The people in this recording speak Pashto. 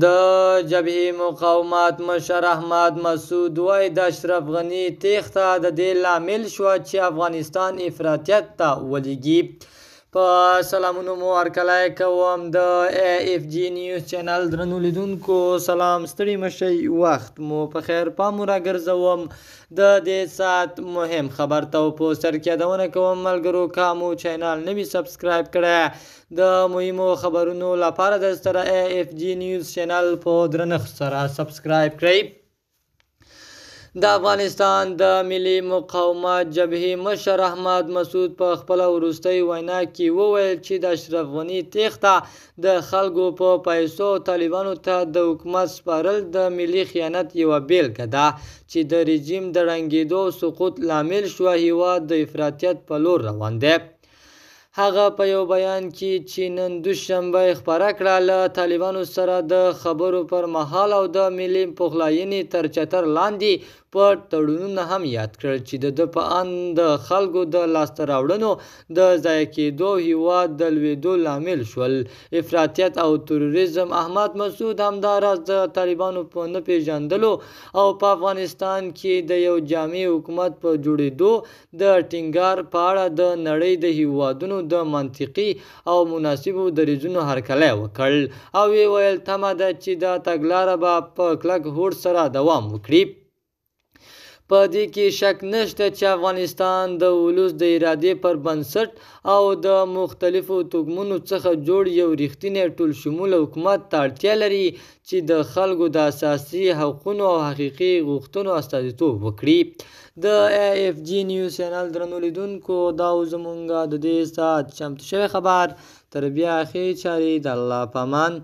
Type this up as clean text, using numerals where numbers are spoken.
د جبهې مقاومت مشر احمد مسعود وايي، د اشرف غني تېښته د دې لامل شوه چې افغانستان افراطیت ته ولېږي. په سلامونو مو هرکلی کوم د ای اف جی نیوز چینل درنو لیدونکو. سلام، ستړي مشئ، وخت مو په خیر. پام راګرځوم د دې ساعت مهم خبر ته په سر کې یادونه کوم ملګرو، که مو چینل نه وي سبسکرایب کړی د مهمو خبرونو لپاره د سره ای اف جی نیوز چینل په درنښت سره سبسکرایب کړئ. د افغانستان د ملي مقاومت جبهې مشر احمد مسعود په خپله وروستۍ وینا کې وویل چې د اشرف غني تېښته، د خلکو په پیسو طالبانو ته د حکومت سپارل د ملي خیانت یوه بېلګه ده چې د رژیم د ړنګېدو او سقوط لامل شوه. هېواد د افراطیت په لور روان دی. هغه په یو بیان کې چې نن دوشنبه یې خپره کړه، له طالبانو سره د خبرو پر مهال او د ملي پخلاینې تر چتر لاندې پټ تړونونه هم یاد کړل چې د ده په اند د خلکو د لاسته راوړنو د ضایع کېدو او هېواد د لوېدو لامل شول. افراطیت او تروریزم. احمد مسعود همداراز د طالبانو په نه پېژندلو او په افغانستان کې د یو جامع حکومت په جوړېدو د ټینګار په اړه د نړۍ د هېوادونو د منطقي او مناسبو دریځونو هرکلی وکړ او ویې ویل، تمه ده چې دا تګلاره به په کلک هوډ سره دوام وکړي. په دې کې شک نشته چې افغانستان د ولس د ارادې پر بنسټ او د مختلفو توکمونو څخه جوړ یو رښتینی ټول شموله حکومت ته اړتیا لري چې د خلکو د اساسي حقونو او حقیقي غوښتنو استازیتوب وکړي. د ای اف جی نیوز چینل درنو لیدونکو، دا و زمونږ د دې ساعت چمتو شوی خبر. تر بیا ښې چارې، د الله په امان.